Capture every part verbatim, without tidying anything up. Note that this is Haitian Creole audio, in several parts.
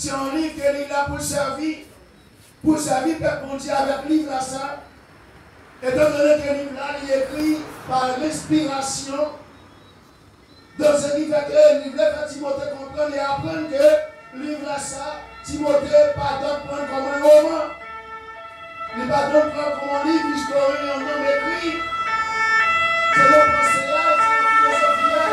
Se yon liv ke liv la pou l sèvi, pou l sèvi pèp Bondye avèk liv la sa. Etandone ke liv la li ekri pa lenspirasyon, donk se ki fè ke li vle fè Timote konprann e aprann ke liv la sa, Timote pa dwe pran l kòm yon woman. Li pa dwe pran l kòm yon liv istoryen yon nonm ekri. Se yon panse a, se yon filozofi a.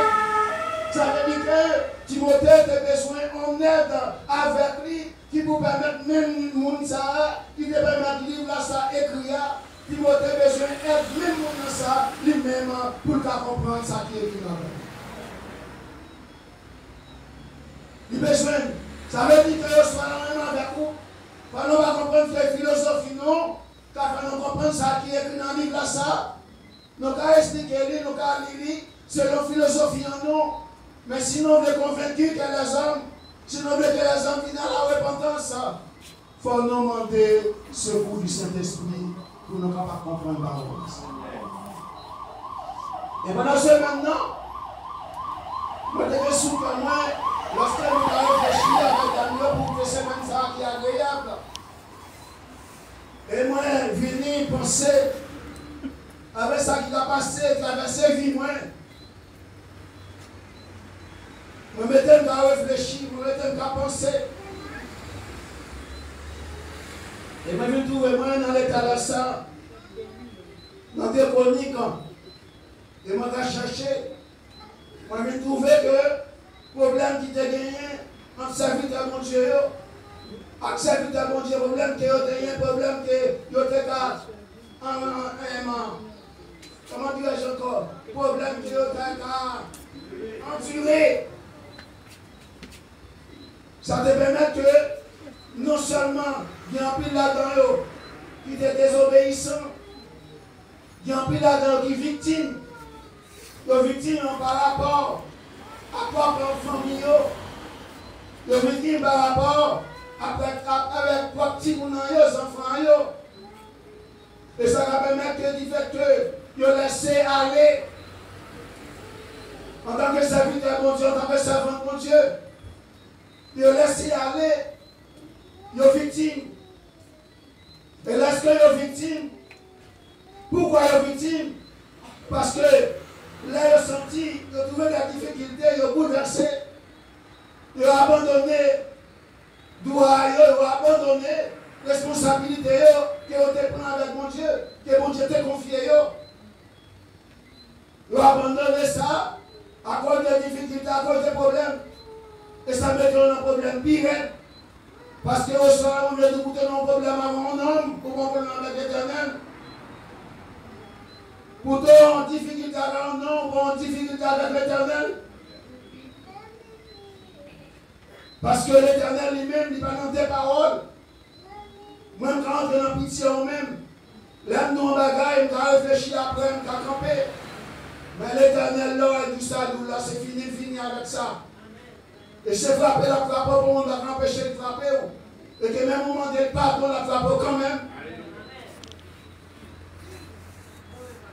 Sa vle di ke Timote te bezwen yon èd avèk li ki pou pèmèt menm moun sa a ki te pèmèt liv la sa ekri a, Timote bezwen èd menm moun nan sa li menm pou l ka konprann sa ki ekri ladan. Li bezwen. Sa vle di ke yo swa nan menm avèk ou. Fò nou pa konprann ke filozofi nou ka fè nou konprann sa ki ekri nan liv la sa. Nou ka esplike li, nou ka li li selon filozofi an nou. Men si nou vle konvenki ke lèzòm, si nou vle ke lèzòm vin a la repantans, fò nou mande sekou di Sentespri pou nou kapab konprann pawòl li. E pandan semèn nan, mwen te gen sou kè mwen, lòske nou ta reflechi avèk dam yo pou ke semèn sa a ki agreyab. E mwen vini panse avèk sa ki ka pase, travèse vi mwen. Mwen mete m ka reflechi, mwen mete m ka panse. E mwen vin twouve mwen nan leta la sa, nan de Kwonik, e mwen ka chèche, mwen vin twouve ke pwoblèm ki te genyen ant sèvitè Bondye yo ak sèvitè Bondye, pwoblèm ke yo te genyen, pwoblèm ke yo te ka an, an, an, an, kòman dirais-je ankò? Pwoblèm ke yo te ka andire. Sa te pèmèt ke non sèlman gen anpil ladan yo ki te dezobeyisan, gen anpil ladan yo ki viktim. Yo viktim pa rapò ak pwòp fanmi yo. Yo viktim pa rapò ak, ak, avèk pwòp timoun an yo, zanfan an yo. E sa ka pèmèt ke difèt ke yo lèse ale antanke sèvitè Bondye, antanke sèvant Bondye, yo lèse ale, yo viktim. E lèske yo viktim, poukwa yo viktim? Paske lè yo santi, yo twouve de difikilte, yo boulvèse, yo abandone dwa yo, yo abandone responsabilite yo ke yo te pran avèk Bondye, ke Bondye te konfye yo. Yo abandone sa akoz de difikilte, akoz de pwoblèm. E sa mete yo nan pwoblèm pi rèd. Paske oswa ou vle di pou te nan yon pwoblèm avè yon nonm, ou pa yon pwoblèm avèk Letènèl. Pou te yon difikilte avè yon nonm, ou pa yon difikilte avèk Letènèl. Paske Letènèl li menm, li pa nan de pawòl. Mwen, m ka antre nan pitye ou menm. Lè m di yon bagay, m ka reflechi apre, m ka kanpe. Men Letènèl, lè w al di sa, di w la, se fini, l fini avèk sa. E se frape l ap frape w, pou moun pa ka anpeche l frape w. E ke menm ou mande l padon, l ap frape w kanmenm.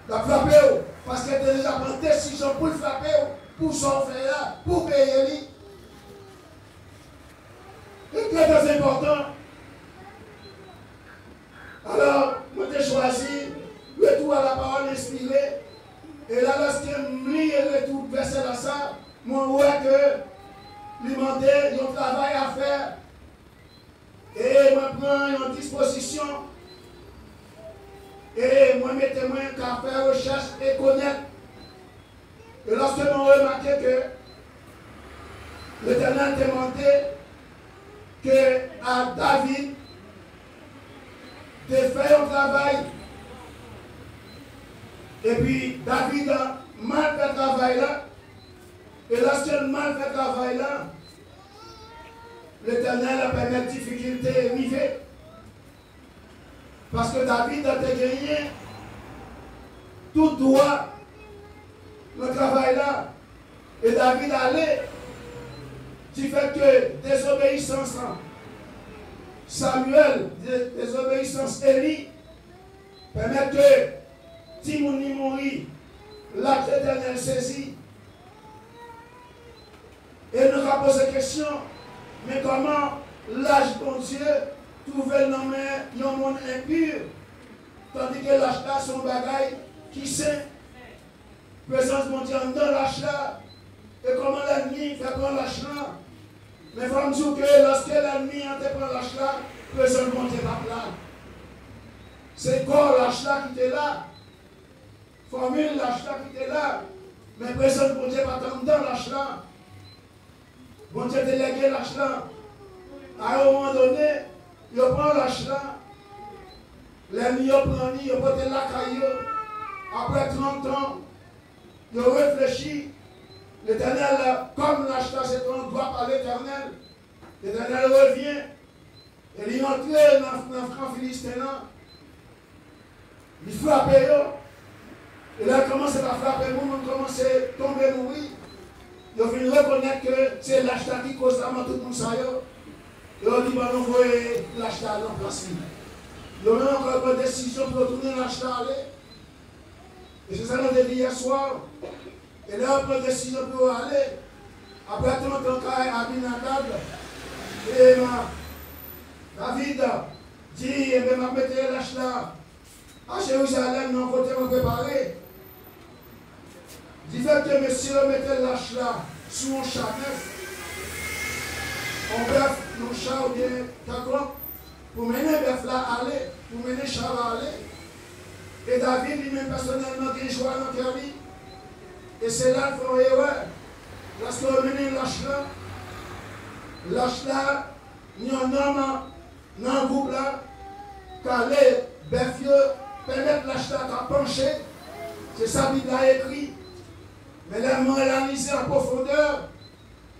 L ap frape w, paske l te deja pran desizyon pou l frape w, pou sa w fè a, pou w peye li. Li trè, trè enpòtan. Alò, mwen te chwazi Retour à la parole inspirée. E la, lòske m li Retour vèsè la sa, mwen wè ke li mande yon travay a fè. E mwen pran yon dispozisyon. E mwen mete mwen ka fè rechèch e konèt. E lòske nou remake ke Letènèl te mande ke a David de fè yon travay, epi David mal fè travay la, e lòske l mal fè travay la, Letènèl pèmèt difikilte rive. Paske David te genyen tout dwa nan travay la. E David ale, difèt ke dezobeyisans Samyèl, de-, dezobeyisans Eli, pèmèt ke timoun li mouri, laj Letènèl sezi. E nou ka poze kesyon, men kòman Lach Bondye twouve l nan men yon moun enpi, tandike lach la se yon bagay ki sen. Prezans Bondye anndan lach la. E kòman lènmi fè pran lach lan? Men fò m di w ke lòske lènmi an te pran lach la, prezans Bondye p ap la. Se kò lach la ki te la. Fòmil lach la ki te la. Men prezans Bondye pa t anndan lach la. Bondye te lège lach lan. A yon moman done, yo pran lach lan. Lènmi yo pran li, yo pote l lakay yo. Apre trant tan, yo reflechi. Letènèl, kòm lach la se te yon dwa pa Letènèl, Letènèl revyen. E li antre nan, nan kan Filisten an. Li frape yo. E lè l kòmanse pa frape moun, moun kòmanse tonbe mouri. Yo vin rekonèt ke se lach la ki koz lanmò tout moun sa yo. E yo di, "Bon, nou voye lach la nan plas li." Yo menm ankò yo pran desizyon pou yo tounen lach la ale. E se sa nou te di yè swa. E lè yo pran desizyon pou yo ale, apre trant tan kay Abinadab, e David di, "Ebyen, m ap mete lach la a Jerizalèm, nan kote mwen prepare." Difèt ke mesye yo mete lach la sou yon cha nèf, yon bèf, yon cha oubyen kèlkonk, pou mennen bèf la ale, pou mennen cha la ale. E David, li menm pèsonèlman, gen jwa nan kè li. E se la l fè yon erè. Lòske yo mennen lach la, lach la, ni yon nonm nan gwoup la, kale bèf yo, pèmèt lach la ka panche. Se sa Bib la ekri. Men lè mwen analize an pwofondè,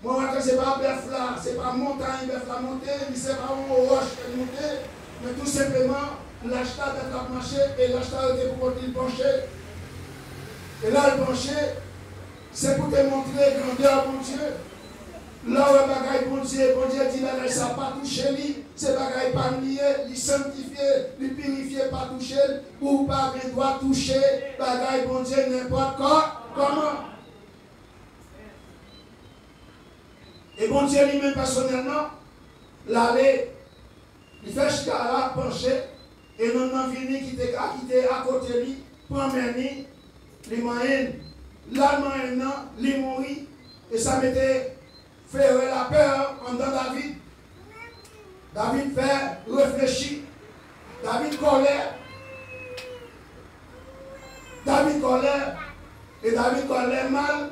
mwen wè ke se pa bèf la, se pa montay bèf la monte, ni se pa yon wòch ke l monte, men tou senpleman, lach la, bèf la ap mache, e lach la rete pou kont li, l panche. E lè l panche, se pou te montre grandè Bondye. Lè w wè bagay Bondye, Bondye di bagay sa pa touche li, se bagay pa l li ye, li sanntifye, li pirifye, pa touche l, ou pa gen dwa touche bagay Bondye nenpòt kò, kòman. E Bondye li menm pèsonèlman, l ale, li fè chita la panche, e nonm nan vini ki te ka, ki te akote li, pran men li, li manyen l. Lè l manyen l nan, li mouri, e sa mete ferè lapè anndan David. David fè reflechi. David kòlè. David kòlè. E David kòlè mal.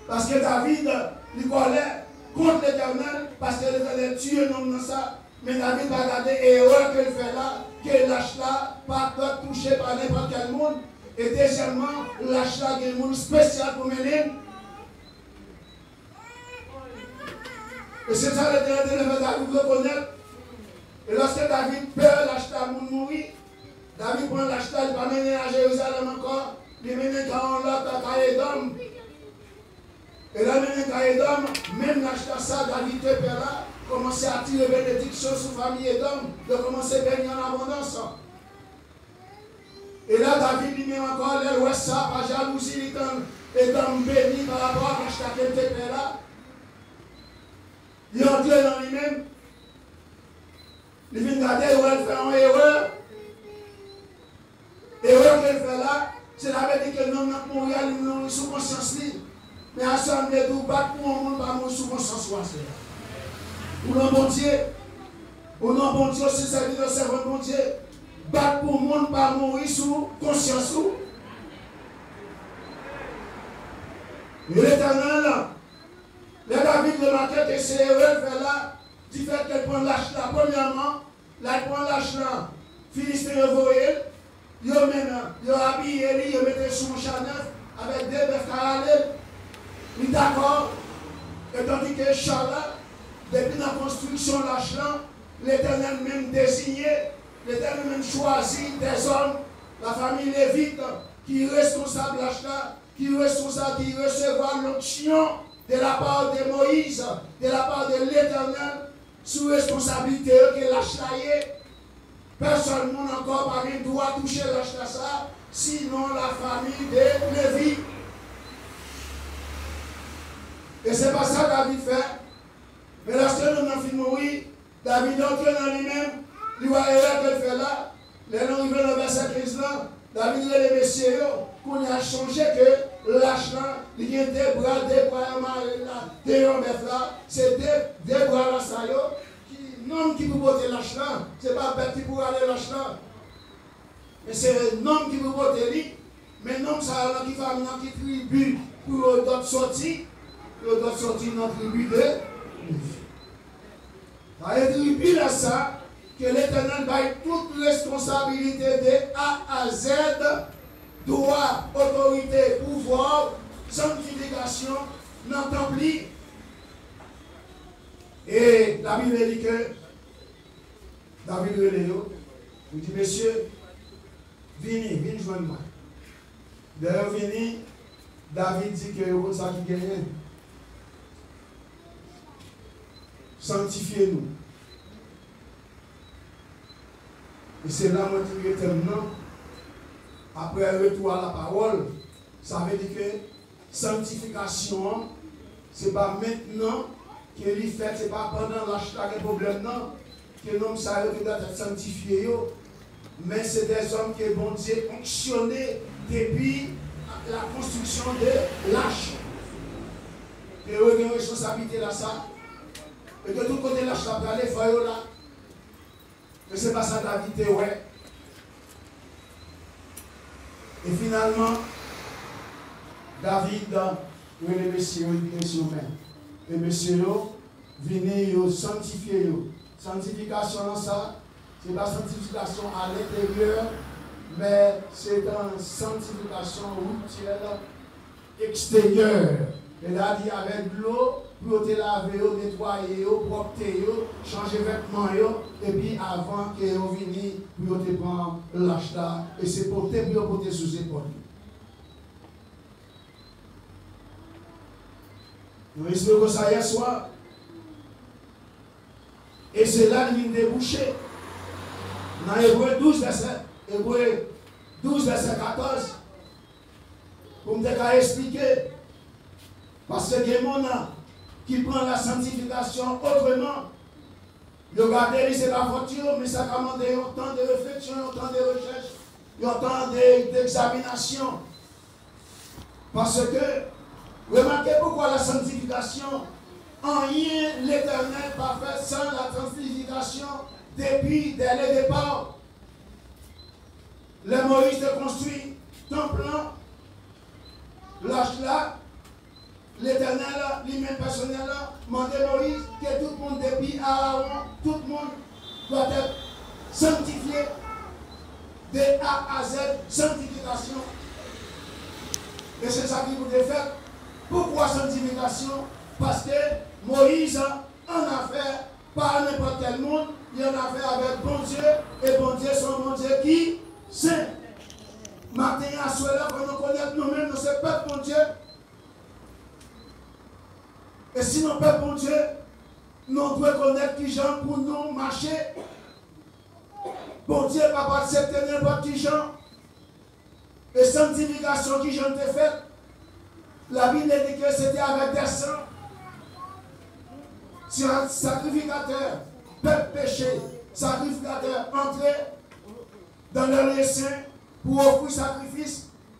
Paske David, li kòlè kont Letènèl, paske Letènèl tiye nonm nan sa. Men David pa gade erè ke l fè la, ke lach la pa t touche pa nenpòt kèl moun. E dezyèmman, lach la gen moun espesyal pou mennen l. E se sa Letènèl te vle fè David rekonèt. E lòske David pè lach la moun mouri, David pran lach la, li pa mennen a Jerizalèm ankò, li mennen kay yon lòt, kay Edòm. E lè l mennen kay Edòm, menm lach la sa David te pè la, kòmanse atire benediksyon sou fanmi Edòm, yo kòmanse beni an abondans. E la David li menm ankò, lè l wè sa, pa jalouzi, li tann Edòm beni pa rapò ak lach la ke l te pè la. Li antre nan li menm. Li vin gade, l wè l fè yon erè. Erè ke l fè la, se ta vle di ke nonm nan k mouri a, li mouri sou konsyans li. Men aswè a, m vle di w, bat pou yon moun pa mouri sou konsyans ou aswè a. Ou nan Bondye. Ou nan Bondye, ou se sèvitè, sèvant Bondye. Bat pou moun pa mouri sou konsyans ou. Letènèl, lè David remake ke se erè l fè la, difèt ke l pran lach la, premyèman, lè l pran lach la, Filisten yo voye l, yo menm, yo abiye li, yo mete l sou yon cha nèf, avèk de bèf ka rale l. Li dakò, e tandike cha la, depi nan konstriksyon lach la, Letènèl menm deziye, Letènèl menm chwazi dèzòm, lafanmi Levit, ki responsab lach la, ki responsab, ki resevwa lonksyon de la part de Moïse, de la part de Letènèl, sou responsablite yo ke lach la ye. Pèsòn moun ankò pa gen dwa touche lach la sa, sinon lafanmi de Levi. E se pa sa David fè. Men lòske nonm nan fin mouri, David antre nan li menm, li wè erè ke l fè la. Lè nou rive nan vèsè kenz lan, David rele mesye yo. Kounye a, chonje ke lach lan, li gen de bra, de bra yo mare l la, de yon bèf la, se de, de bra lan sa yo, ki nonm ki pou pote lach lan, se pa bèt ki pou rale lach lan. Men se nonm ki pou pote li. Men nonm sa yo nan ki fanmi, nan ki tribi pou yo dòt sòti? Yo dòt sòti nan tribi de Levi. Sa e tribi la sa ke Letènèl bay tout responsabilite de A a Z, dwa, otorite, pouvwa, sanntifikasyon nan tanp li. E Labib di ke David rele yo, li di, mesye, vini, vin jwenn mwen. Lè yo vini, David di ke yo konn sa ki genyen. Sanktifye nou. E se la mwen tire tèm nan. Apre retou a lapawòl, sa vle di ke sanktifikasyon an, se pa mentnan ke li fèt, se pa pandan lach la gen pwoblèm nan, ke nonm sa yo te dwat èt sanktifye yo, men se dèzòm ke Bondye onksyone depi la konstriksyon de lach. Ke yo gen responsablite la sa, e ke tout kote lach la prale, fò yo la. Men se pa sa David te wè. E finalman, David rele mesye yo, li di, mesye yo, men. E mesye yo vini, yo sanktifye yo. Sanktifikasyon lan sa, se pa sanktifikasyon alenteryè, men se yon sanktifikasyon rityèl eksteryè. Lè l di avèk dlo pou yo te lave yo, netwaye yo, pwòpte yo, chanje vètman yo, epi avan ke yo vini pou yo te pran lach la, e se pote pou yo pote sou zepòl yo. Nou eksplike sa yè swa. E se la li vin debouche nan Ebre douz vèsè, Ebre douz vèsè katòz, pou m te ka eksplike. Paske gen moun ki pran la sanktifikasyon otreman. Yo gade li, se pa fòt yo, men sa ka mande yon tan de refleksyon, yon tan de rechèch, yon tan de, d'egzaminasyon. Paske, remake poukwa la sanktifikasyon, anyen Letènèl pa fè san la sanktifikasyon depi dès le départ. Lè Moyiz te konstwi tanp lan, lach la, Letènèl, li menm pèsonèl la, mande Moyiz ke tout moun depi Arawon, tout moun dwat èt sanktifye de A a Z, sanktifikasyon. E se sa ki pou te fèt. Poukwa sanktifikasyon? Paske Moyiz annafè pa nenpòt kèl moun, li annafè avèk Bondye, e Bondye se yon Bondye ki sen. Maten an, aswè la, fò nou konèt nou menm, nou se pèp Bondye. E si nou pèp Bondye, nou dwe konèt kijan pou nou mache. Bondye p ap aksepte nenpòt kijan. E sanktifikasyon kijan l te fèt? Labib di ke se te avèk dè san. Si sakrifikatè, pèp peche, sakrifikatè antre dans le lieu saint pou ofri sakrifis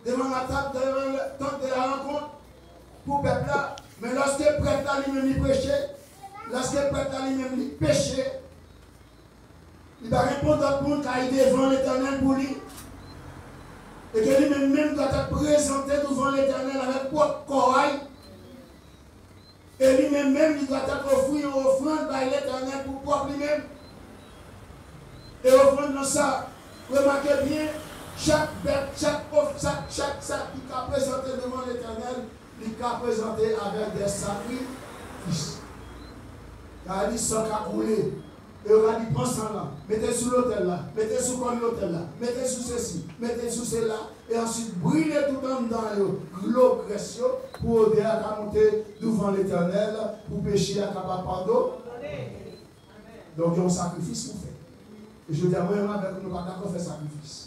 devan latab, devan tant de la rankont pou pèp la. Men lòske prèt la li menm li peche, lòske prèt la li menm li peche, li pa gen pon dòt moun k al devan Letènèl pou li. E ke li menm menm dwa t prezante douvan Letènèl avèk pwòp kò a l. E li menm menm li dwa t ofri yon ofrann bay Letènèl pou pwòp li menm. E ofrann nan sa, remake byen, chak bèt, chak of, chak, chak sa ki ka prezante douvan Letènèl, li ka prezante avèk de sakrifis. Sa vle di san ka koule. E yo ka di, pran san lan, mete sou lotèl la, mete sou kòn lotèl la, mete sou sesi, mete sou sela, e answit brile tout anndan yo, dlo grès yo, pou odè a ka monte douvan Letènèl, pou peche a kapab padone. Donk, gen yon sakrifis pou fè. E jodi a, mwen menm avèk ou, nou pa dakò fè sakrifis.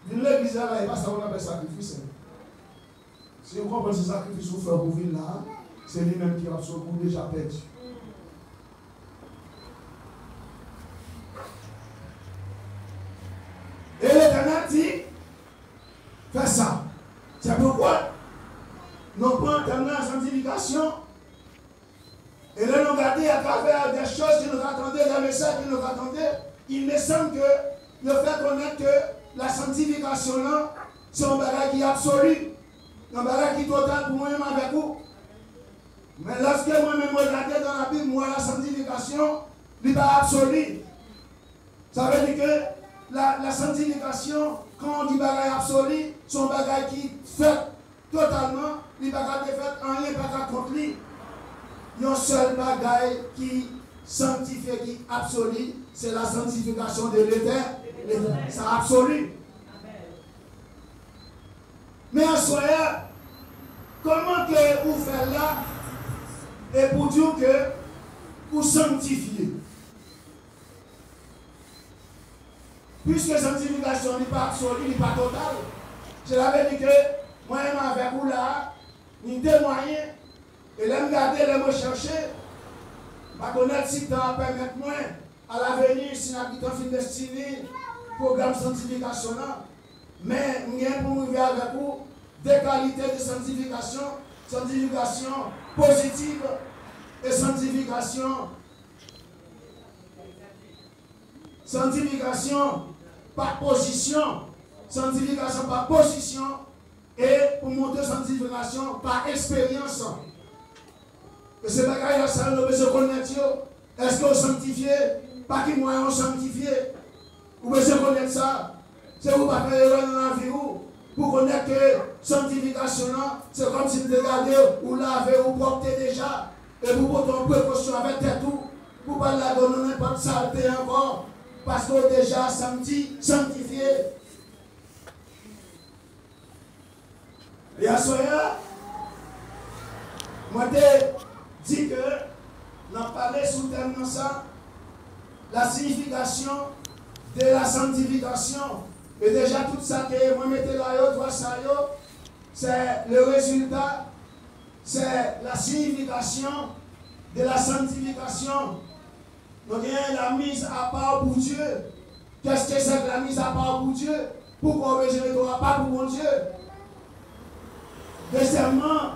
Vin legliz la, la, e pa sa moun apèl sakrifis, en. Si ou konprann se sakrifis ou fè pou vin la, Se li menm ki ap sove, ou deja pèdi. E Letènèl di, fè sa. Se poukwa nou pran tèm nan santifikasyon. E lè nou gade atravè de choz ke nou ka tande, de mesaj ke nou ka tande, il me semble que yo fè konèt ke la santifikasyon lan se yon bagay ki absoli, yon bagay ki total pou mwen menm avèk ou. Men lòske mwen menm mwen gade nan Labib, m wè la santifikasyon, li pa absoli. Sa vle di ke la, la santifikasyon, kan w di bagay absoli, se yon bagay ki fèt totalman, li pa ka defèt, anyen pa ka kont li. Yon sèl bagay ki sanktifye, ki absoli, se la santifikasyon de Letè-, Letènèl. Sa absoli. Men aswè a, kòman ke ou fè la, e pou di w ke ou sanktifye? Piske sanktifikasyon li pa absoli, li pa total, sela vle di ke mwen menm avèk ou la a, ni de mwayen, e lè m gade, lè mwen chèche, m pa konèt si tan ap pèmèt mwen, alaveni, si n ap gentan fin destine pwogram sanktifikasyon an, men m gen pou m rive avèk ou de kalite de sanktifikasyon, sanktifikasyon pozitiv e sanktifikasyon Sanktifikasyon pa pozisyon. Sanktifikasyon pa pozisyon. E pou montre sanktifikasyon pa eksperyans. E se bagay la sa yo nou bezwen konèt yo. Èske w sanktifye? Pa ki mwayen w sanktifye? Ou bezwen konèt sa. Se pou w pa fè erè nan lavi w. Pou w konèt ke sanktifikasyon an, se kòmsi m te gade w, ou lave, ou pwòpte deja. E pou w pote yon prekosyon avèk tèt ou, pou w pa lage w nan nenpòt salte ankò, paske w deja sankti-, sanktifye. E aswè a, mwen te di ke n ap pale sou tèm nan sa, la signification de la sanctification. E deja tout sa ke mwen mete la yo, twa sa yo, c'est le résultat, c'est la signification de la sanctification. Nou gen la mise à part pour Dieu. Qu'est-ce que c'est que la mise à part pour Dieu? Poukwa w bezwen mete w apa pou Bondye? Dezyèmman,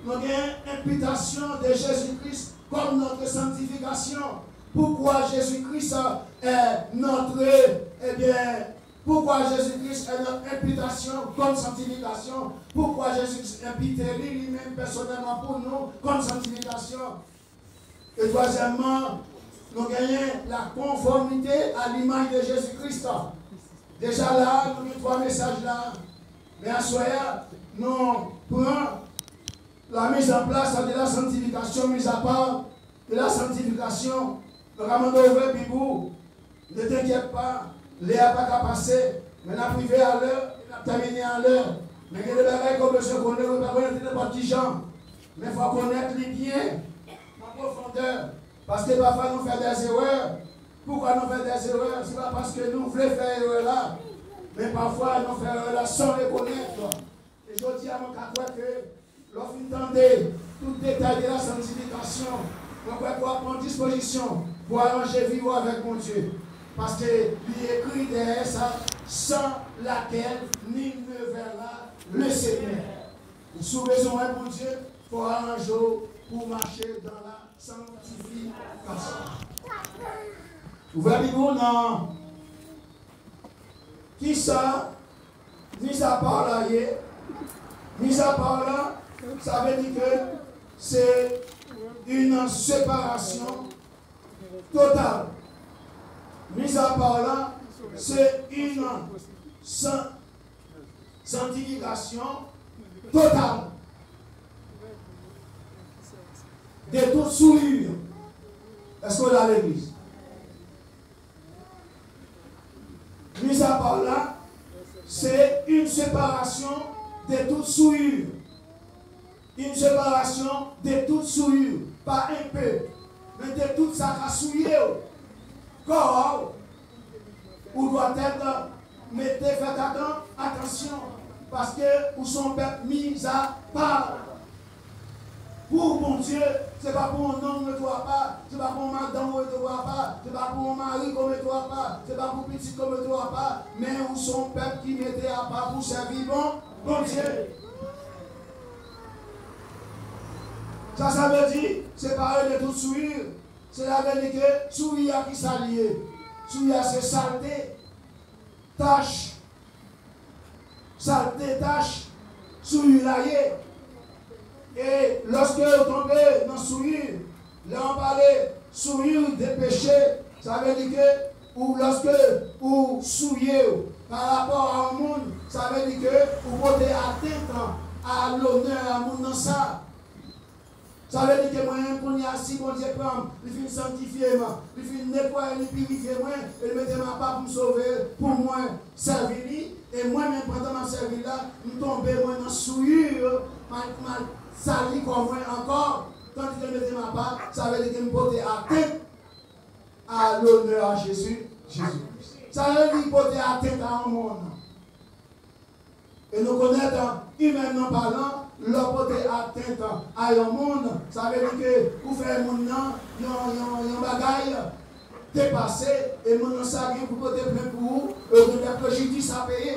nou gen imputation de Jésus-Christ comme notre sanctification. Poukwa Jésus-Christ est notre, eh bien, Poukwa Jezi Kris est notre imputation comme sanctification? Poukwa Jezi Kris enpite li, li menm pèsonèlman pou nou, kòm sanktifikasyon? E twazyèmman, nou genyen la conformité à l'image de Jésus-Christ. Deja la, nou gen twa mesaj la. Men aswè a, nou pran la mise en place de la sanctification, mise à part de la sanctification. Nou ka mande w ouvè Bib ou. Ne t'inquiète pas, lè a pa ka pase, men n ap rive alè, e n ap tèmine alè. Men gen de bagay ke w bezwen konnen, ou pa konnen nenpòt ki jan. Men fò w konnen li byen, an pwofondè. Paske pafwa nou fè dè erè. Poukwa nou fè dè erè? Se pa paske nou vle fè erè la, men pafwa nou fè erè la san rekonèt. E jodi a, mwen ka kwè ke lè w fin tande tout detay de la sanctification, mwen kwè ke w ap pran dispozisyon pou aranje vi w avèk Bondye. Paske li ekri dèyè sa, sans laquelle nul ne verra le Seigneur. Si w bezwen wè Bondye, fò w aranje w pou w mache dans la sanctification. Ouvè Bib ou nan Kisa mise à part la ye? Mise à part la, sa vle di ke se une séparation totale. Mise à part la, se une san-, sanctification totale de toute souillure. Èske w la, legliz? Mise à part la, se une séparation de toute souillure. Une séparation de toute souillure, pa enpe, men de tout sa ka souye w. Kò a w, ou dwatèt mete, fè atan-, atansyon, paske ou se yon pèp mise à part. Pou Bondye, se pa pou yon nonm ou mete w apa, se pa pou yon madanm ou mete w apa, se pa pou yon mari ke w mete w apa, se pa pou pitit ke w mete w apa, men ou se yon pèp ki mete apa pou sèvi bon Bondye. Sa, sa vle di, separe de tout souillure. Sa vle di ke souillure a ki sa l ye? Souillure a se salte, tach, salte, tach, souillure la ye. E lòske ou tonbe nan souillure, lè w pale souillure de péché, sa vle di ke ou, lòske ou souye w pa rapò a yon moun, sa vle di ke ou pote atent a lonè a moun nan sa. Sa vle di ke mwen menm kounye a, si Bondye pran m, li fin sanktifye m, li fin netwaye, li pirifye mwen, e li mete m apa pou m sove, pou mwen sèvi li, e mwen menm pandan m ap sèvi l la, m tonbe mwen nan souillure, m al, m al sali kò mwen ankò, tandike l mete m apa, sa vle di ke m pote atent a lonè a Jezi, Jezi Kris. Sa vle di pote atent a yon moun. E nou konèt, imènman palan, lè w pote atent a yon moun, sa vle di ke ou fè moun nan yon, yon, yon bagay depase, e moun nan sa gen pou pote plent pou ou, e ou gen de prejidis a peye.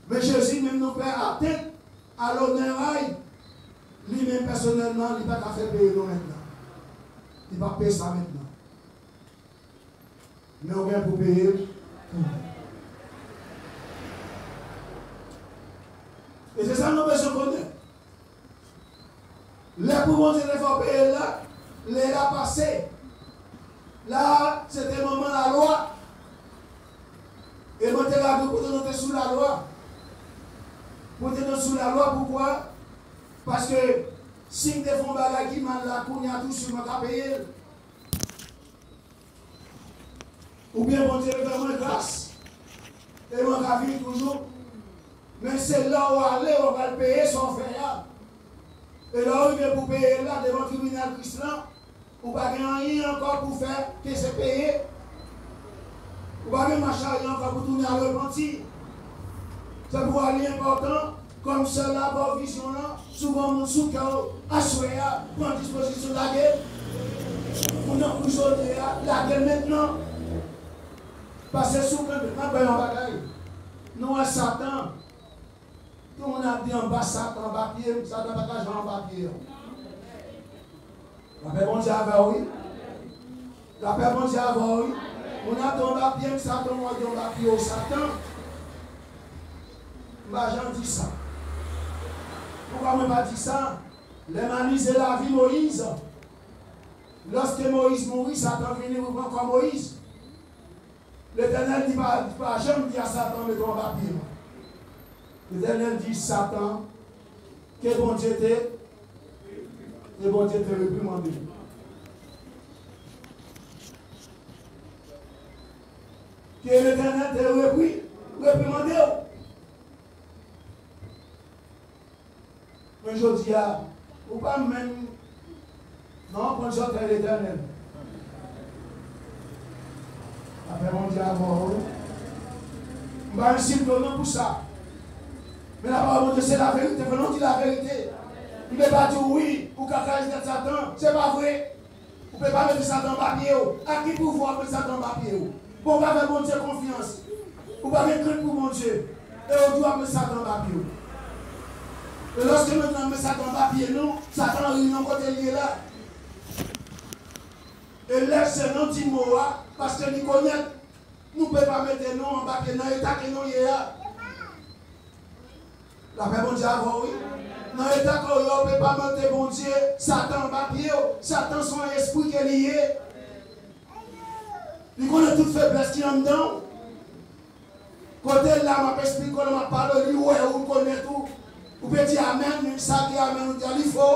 Men Jezi menm nou fè atent a lonè a l, li menm pèsonèlman, li pa ka fè peye nou mentnan. Li p ap peye sa mentnan. Men ou gen pou peye l tou. E se sa nou bezwen konnen. Lè pou Bondye te fè w peye l la, lè la pase. La, se te moman lalwa. E mwen te lage pou nou te sou lalwa. Pou te nou sou lalwa, poukwa? Paske si m te fè yon bagay ki mal la, kounye a tou swiv mwen ka peye l. Oubyen Bondye fè mwen gras, e mwen ka vini toujou. Men se lè w ale, w pral peye sa w fè a. E lè w rive pou peye l la, devan tribinal Kris lan, ou pa gen anyen ankò pou fè ke se peye. Ou pa gen mach arye ankò pou tounen al repanti. Se pou sa li enpòtan, kòm sè la ba w vizyon lan, si w gen yon moun sou kè w, aswè a, pran dispozisyon lage l. Moun nan prizonye a, lage l mentnan. Paske si w kenbe, m ap bay yon bagay. Nou wè Satan. Tout moun ap di anba Satan, anba pye m, Satan pa ka janm anba pye w. Lapè Bondye avè w, wi. Lapè Bondye avè w, wi. Moun ap di anba pye m, Satan, w ap di anba pye w, Satan. M pa janm di sa. Poukwa mwen pa di sa? Lè m analize lavi Moyiz, lòske Moyiz mouri, Satan vini repran kò Moyiz. Letènèl di pa, di pa janm di a Satan mete w anba pye mwen. Letènèl di Satan ke Bondye te, ke Bondye te reprimande l. Ke Letènèl te repri, reprimande w. Men jodi a, ou pa menm nan yon pwen sòtay Letènèl. Lapè Bondye avè w, wi. M pa ensilte w non pou sa. Men lapawòl Bondye se laverite, fò nou di laverite. M te pa di w wi, ou ka karaje tèt Satan, se pa vre. Ou pe pa mete Satan anba pye w. Ak ki pouvwa w ap met Satan anba pye w? Bon, ou pa fè Bondye konfyans. Ou pa gen krent pou Bondye. E ou di w ap met Satan anba pye w. E lòske nou di n ap met Satan anba pye nou, Satan ri nan kote l ye la. E lè se nou di mo a, paske li konèt, nou pe pa mete nou anba pye nan eta ke nou ye a. Lapè Bondye avè w, wi. Nan eta ke w ye a, ou pe pa mete Bondye, Satan anba pye w. Satan se yon espri ke li ye. Li konnen tout feblès ki anndan w. Kote l la, m ap esplike w, lè m ap pale w, li wè ou, l konèt ou. Ou pe di amèn, men sa ki amèn ou di a, li fo.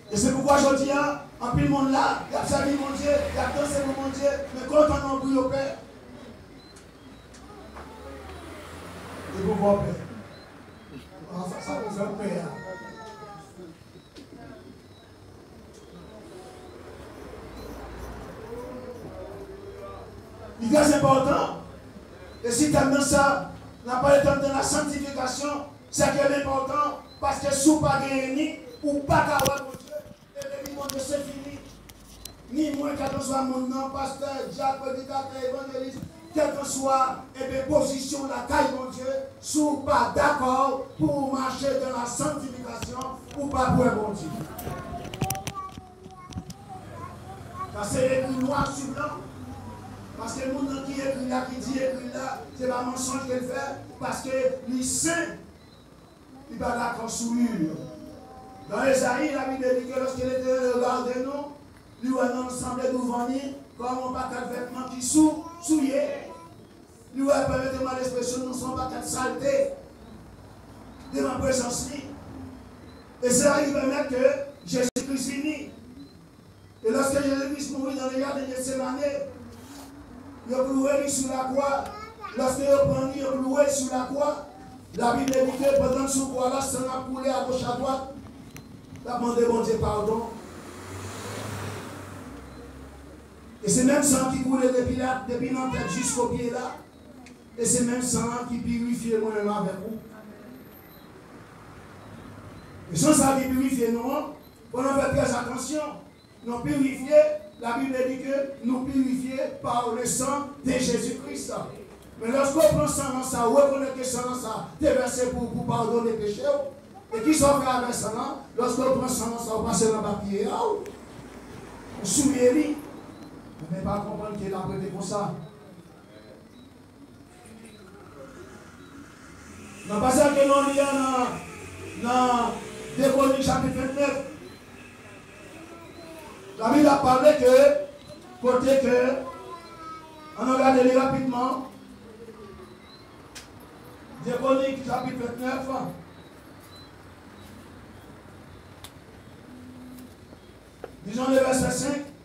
E se poukwa jodi a, anpil moun la, y ap sèvi Bondye, y ap danse pou Bondye, men kan w tann yon bri, yo pè. E poukwa w pè? An, sa, sa pou fè w pè a. Li trè enpòtan. E si tèm nan sa, N ap pale tann de la sanktifikasyon, se ke l enpòtan, paske si w pa genyen ni, ou pa ka wè Bondye, e depi Bondye se fini. Ni mwen, kèlkanswa moun nan, pastè, dyak, predikatè, evanjelis, kèlkanswa, ebyen, pozisyon w lakay Bondye, si w pa dakò pou w mache dan la sanktifikasyon, ou p ap wè Bondye. Sa se ekri nwa sou blan. Paske moun nan ki ekri la, ki di ekri la, se pa mansonj ke l fè, paske li sen, li pa dakò sou li. Dans Ezayi, Labib di ke lòske Letènèl regade nou, li wè nou sanble douvan li, kòm yon pakèt vètman ki sou, souye. Li wè, pèmèt mwen ekspresyon, nou se yon pakèt salte devan prezans li. E se sa ki pèmèt ke Jezi Kris vini. E lòske Jezi Kris mouri nan le jaden Jetsemane, yo klouwe li sou lakwa. Lòske yo pran li, yo klouwe l sou lakwa. Labib di ke pandan l sou kwa la, san ap koule agoch adwat, l ap mande Bondye padon. E se menm san ki koule depi la, depi nan tèt jisko pye la. E se menm san an ki pirifye mwen menm avèk ou. E san sa ki pirifye nou an, fò nou fè trè atansyon. Nou pirifye, Labib di ke nou pirifye par le sang de Jésus-Christ. Men lòske w pran san an sa, ou rekonèt ke san an sa te vèse pou, pou padone peche w. E kisa w fè avèk san an? Lòske w pran san an sa, ou pase l anba pye a, ou souye li. Men pa konprann ke l ap rete konsa. Nan pasaj ke nou li a nan, nan De Kwonik chapit vennèf, Labib ap pale ke kote ke, ann nou gade li rapidman, De Kwonik chapit vennèf, dizon le vèsè senk.